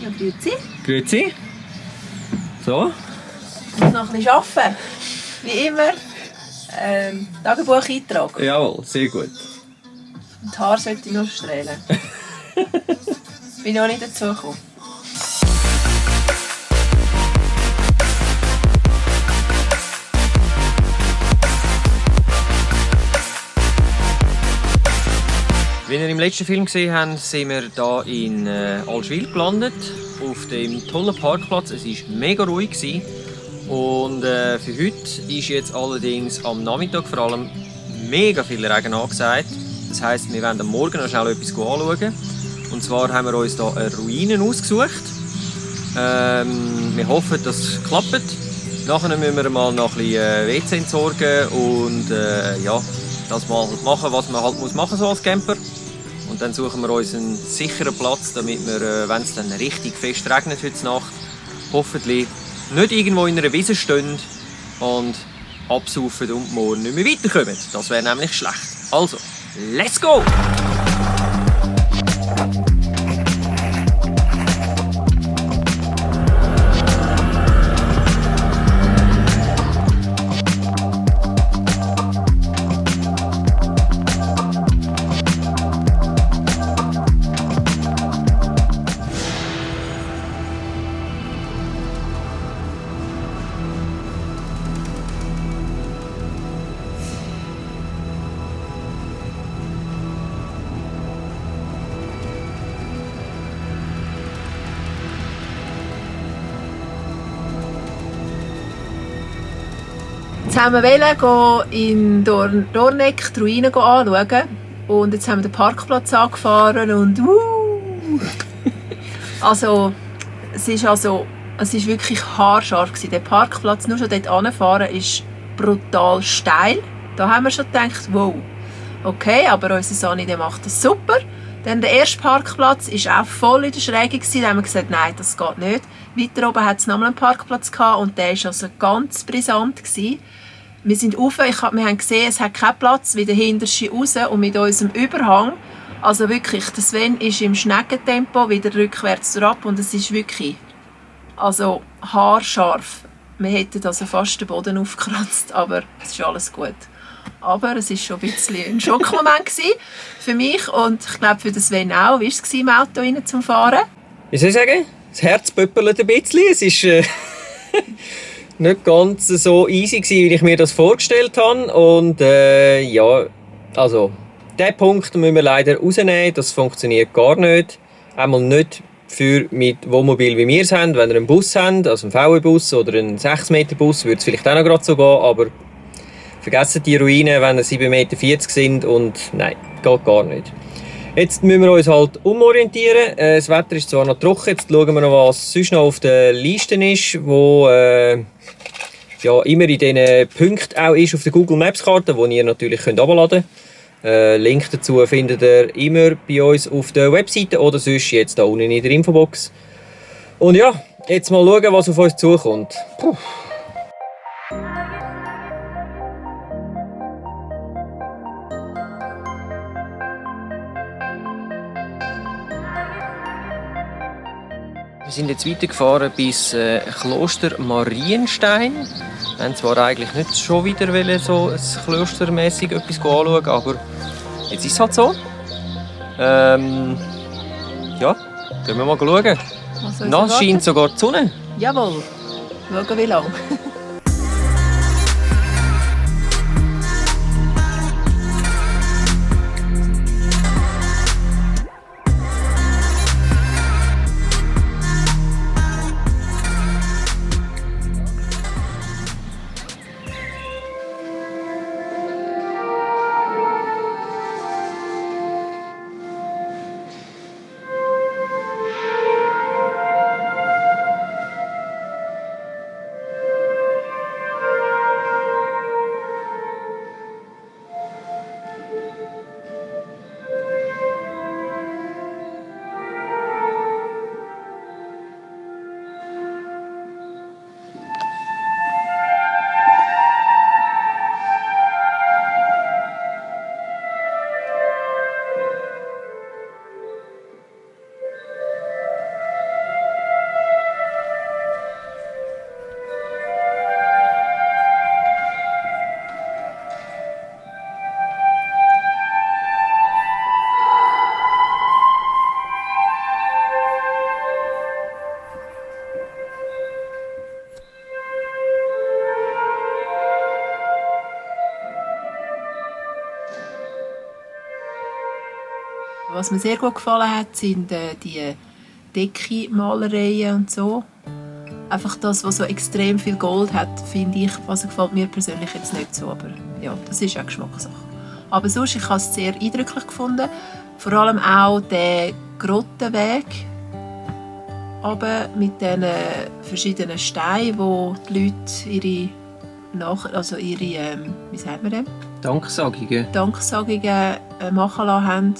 Ja, grüezi. Grüezi. So. Ich muss noch ein bisschen arbeiten. Wie immer. Tagebuch eintragen. Jawohl, sehr gut. Und die Haare sollte ich noch strahlen. Bin noch nicht dazu gekommen. Wie ihr im letzten Film gesehen habt, sind wir hier in Allschwil gelandet, auf dem tollen Parkplatz. Es war mega ruhig und für heute ist jetzt allerdings am Nachmittag vor allem mega viel Regen angesagt. Das heisst, wir wollen am Morgen noch schnell etwas anschauen. Und zwar haben wir uns hier eine Ruine ausgesucht. Wir hoffen, dass es klappt. Nachher müssen wir mal noch ein bisschen WC entsorgen und ja, das mal machen, was man halt machen muss so als Camper. Und dann suchen wir uns einen sicheren Platz, damit wir, wenn es dann richtig fest regnet heute Nacht, hoffentlich nicht irgendwo in einer Wiese stehen und absaufen und morgen nicht mehr weiterkommen. Das wäre nämlich schlecht. Also, let's go! Jetzt haben wir in Dorneck die Ruine anschauen. Und jetzt haben wir den Parkplatz angefahren und also, es ist wirklich haarscharf gewesen. Der Parkplatz, nur schon dort anfahren, ist brutal steil. Da haben wir schon gedacht, wow, okay, aber unser Sani, der macht das super. Dann der erste Parkplatz war auch voll in der Schräge. Da haben wir gesagt, nein, das geht nicht. Weiter oben hat es nochmal einen Parkplatz gehabt und der war also ganz brisant gewesen. Wir sind rauf, wir haben gesehen, es hat keinen Platz, wieder hinterste raus und mit unserem Überhang. Also wirklich, der Sven ist im Schneckentempo wieder rückwärts ab und es ist wirklich also haarscharf. Wir hätten also fast den Boden aufgekratzt, aber es ist alles gut. Aber es war schon ein bisschen ein Schockmoment für mich und ich glaube für den Sven auch. Wie war es im Auto rein zum Fahren? Wie soll ich sagen? Das Herz pöppelt ein bisschen. Es ist nicht ganz so easy gewesen, wie ich mir das vorgestellt habe. Und ja, also diesen Punkt müssen wir leider rausnehmen. Das funktioniert gar nicht. Einmal nicht für mit Wohnmobil, wie wir es haben. Wenn ihr einen Bus habt, also einen VW-Bus oder einen 6-Meter-Bus, würde es vielleicht auch noch gerade so gehen. Aber vergessen die Ruinen, wenn ihr 7,40 Meter sind. Und nein, geht gar nicht. Jetzt müssen wir uns halt umorientieren. Das Wetter ist zwar noch trocken, jetzt schauen wir noch, was sonst noch auf der Liste ist, wo ja, immer in diesen Punkten auch ist auf der Google Maps Karte, die ihr natürlich herunterladen könnt. Link dazu findet ihr immer bei uns auf der Webseite oder sonst jetzt da unten in der Infobox. Und ja, jetzt mal schauen, was auf uns zukommt. Puh. Wir sind jetzt weitergefahren bis Kloster Marienstein. Wir wollten zwar eigentlich nicht schon wieder so ein klostermäßig etwas anschauen, aber jetzt ist es halt so. Ja, gehen wir mal schauen. Nass scheint sogar die Sonne. Jawohl. Schauen wie lange. Was mir sehr gut gefallen hat, sind die Deckenmalereien und so. Einfach das, was so extrem viel Gold hat, finde ich, also gefällt mir persönlich jetzt nicht so, aber ja, das ist auch Geschmackssache. Aber sonst, ich habe es sehr eindrücklich gefunden, vor allem auch der Grottenweg, aber mit diesen verschiedenen Steinen, wo die Leute ihre wie sagt man dem? Danksagungen machen lassen haben.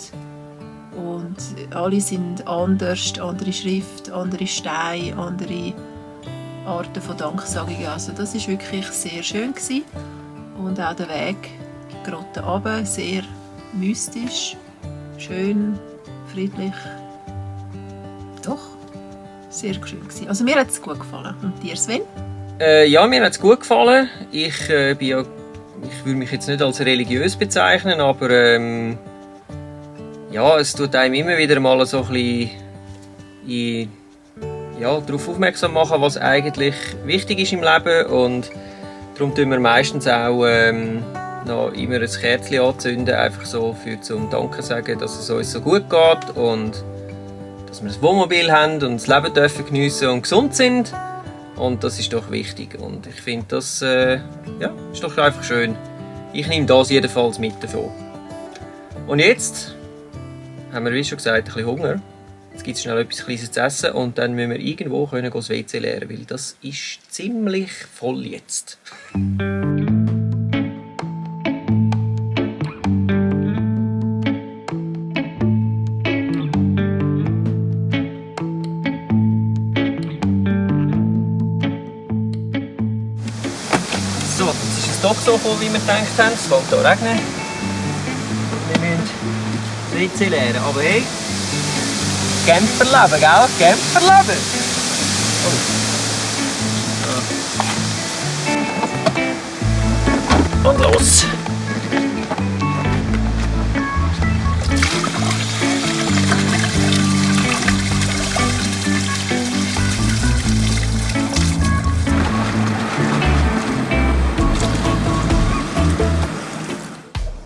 Und alle sind anders, andere Schrift, andere Steine, andere Arten von Danksagungen. Also das war wirklich sehr schön gewesen. Und auch der Weg in die Grotte runter, sehr mystisch, schön, friedlich. Doch, sehr schön gewesen. Also mir hat es gut gefallen. Und dir, Sven? Ja, mir hat es gut gefallen. Ich würde mich jetzt nicht als religiös bezeichnen, aber ja, es tut einem immer wieder mal so ein bisschen darauf aufmerksam machen, was eigentlich wichtig ist im Leben. Und darum tun wir meistens auch noch immer ein Kerzchen anzünden, einfach so zum Danke sagen, dass es uns so gut geht und dass wir ein Wohnmobil haben und das Leben dürfen geniessen und gesund sind. Und das ist doch wichtig. Und ich finde, das ist doch einfach schön. Ich nehme das jedenfalls mit davon. Und jetzt haben wir, wie schon gesagt, ein bisschen Hunger. Jetzt gibt es schnell etwas Kleines zu essen und dann müssen wir irgendwo das WC leeren, weil das ist ziemlich voll jetzt. So, jetzt ist es doch so gekommen, wie wir gedacht haben. Es fängt hier regnen. Wir müssen das WC leeren, aber hey, Camperleben, gell? Camperleben! Oh. Und los!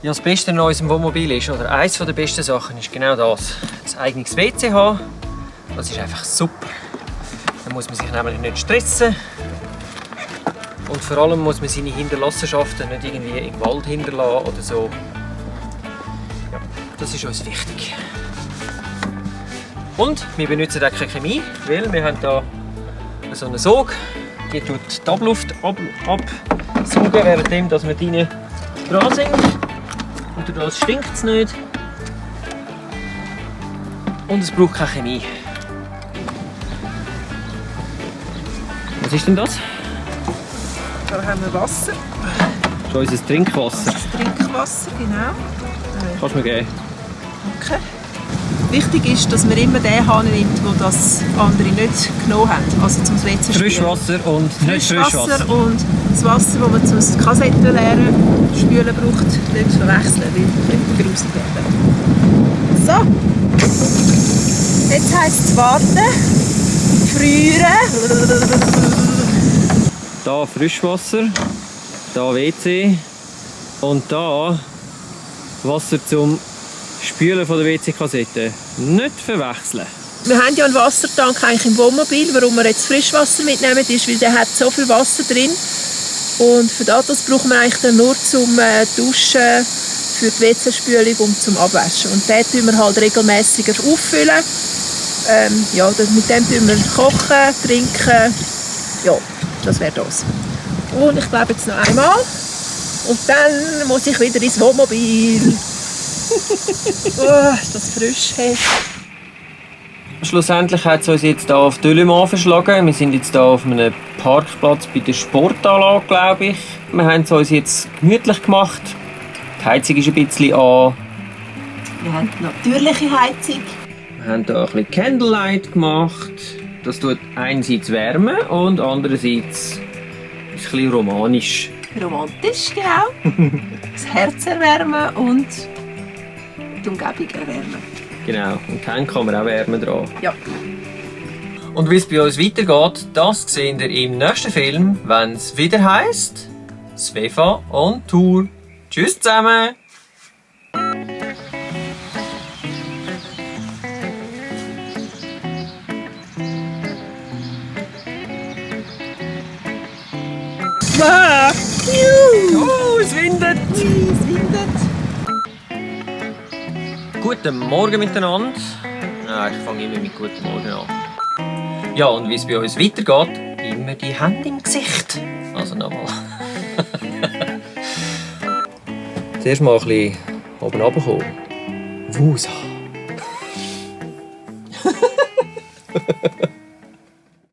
Ja, das Beste an unserem Wohnmobil ist, oder eines der besten Sachen, ist genau das. Das eigenes WC haben. Das ist einfach super. Dann muss man sich nämlich nicht stressen. Und vor allem muss man seine Hinterlassenschaften nicht irgendwie im Wald hinterlassen oder so. Ja, das ist uns wichtig. Und wir benutzen auch keine Chemie, weil wir haben hier so einen Sog. Die tut die Abluft absaugen, währenddem wir drinnen dran sind. Und durch das stinkt es nicht. Und es braucht keine Chemie. Was ist denn das? Da haben wir Wasser. Das ist unser Trinkwasser. Das Trinkwasser, genau. Kannst du mir geben? Okay. Wichtig ist, dass man immer den Hahn nimmt, den das andere nicht genommen haben. Also zum WC Frischwasser und nicht Frischwasser. Und das Wasser, das man zum Kassetten leeren spülen braucht, nicht verwechseln, weil es könnte grusig werden. So. Jetzt heisst es warten, frieren. Da Frischwasser, da WC und da Wasser zum Spülen von der WC-Kassette. Nicht verwechseln. Wir haben ja einen Wassertank eigentlich im Wohnmobil. Warum wir jetzt Frischwasser mitnehmen, ist, weil der hat so viel Wasser drin. Und für das brauchen wir eigentlich dann nur zum Duschen, für die WC-Spülung und zum Abwaschen. Und den tun wir halt regelmäßiger auffüllen. Mit dem tun wir kochen, trinken. Ja, das wäre das. Und ich glaube jetzt noch einmal. Und dann muss ich wieder ins Wohnmobil. Oh, ist das frisch. Hey. Schlussendlich hat es uns jetzt hier auf Düllemann verschlagen. Wir sind jetzt hier auf einem Parkplatz bei der Sportanlage, glaube ich. Wir haben es uns jetzt gemütlich gemacht. Die Heizung ist ein bisschen an. Wir haben natürliche Heizung. Wir haben hier ein bisschen Candlelight gemacht. Das tut einerseits wärmen und andererseits ist ein bisschen romanisch. Romantisch, genau. Das Herz erwärmen und die Umgebung erwärmen. Genau, und dann kann man auch Wärme dran. Ja. Und wie es bei uns weitergeht, das seht ihr im nächsten Film, wenn es wieder heisst Svefa on Tour. Tschüss zusammen! Ah! Oh, es windet! Guten Morgen miteinander. Ich fange immer mit Guten Morgen an. Ja, und wie es bei uns weitergeht, immer die Hände im Gesicht. Also nochmal. Zuerst mal ein bisschen oben runterkommen. Wusa.